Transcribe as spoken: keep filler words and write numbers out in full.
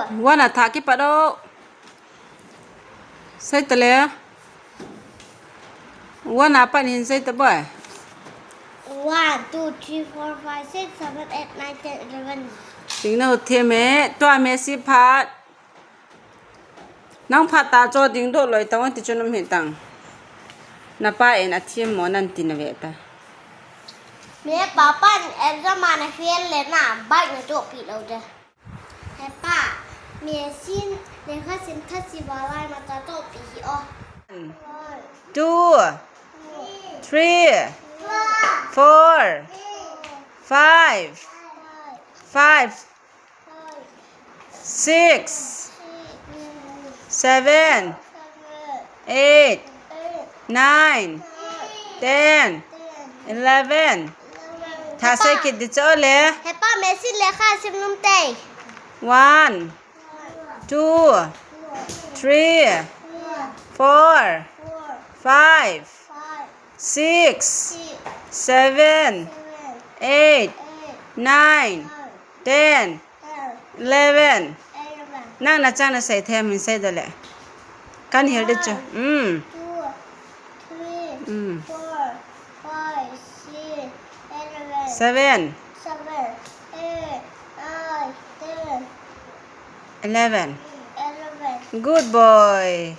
One a thah kipat o. Sei ta le. One a pat hin sei ta boi. One, two, three, four, five, six, seven, eight, nine, ten, eleven. Ding na u thiam e. Tua me si phat. Nang phat ta cho ding doh loi tang ti chu nam hi tang. Na pa en a thiam mo nan ti na ve ta. Me pa pan exam a na fail le na bike na cho pi lo de. He pa, me sin, lekha sin tha si va lai ma ta cho pi hi o. Two, three, four, five, five, six, seven, eight, nine, ten, eleven. Thah sei kit di cho le. He pa, me sin lekha sim nom te. One, two, three, four, five, six, seven, eight, nine, ten, eleven. Nang na chang na sei them hin sei da le. Kan hil di chu. Mm. Two, three, Mm. four, five, six, eleven. Seven. Seven, eight, nine, ten. Eleven. Eleven. Good boy.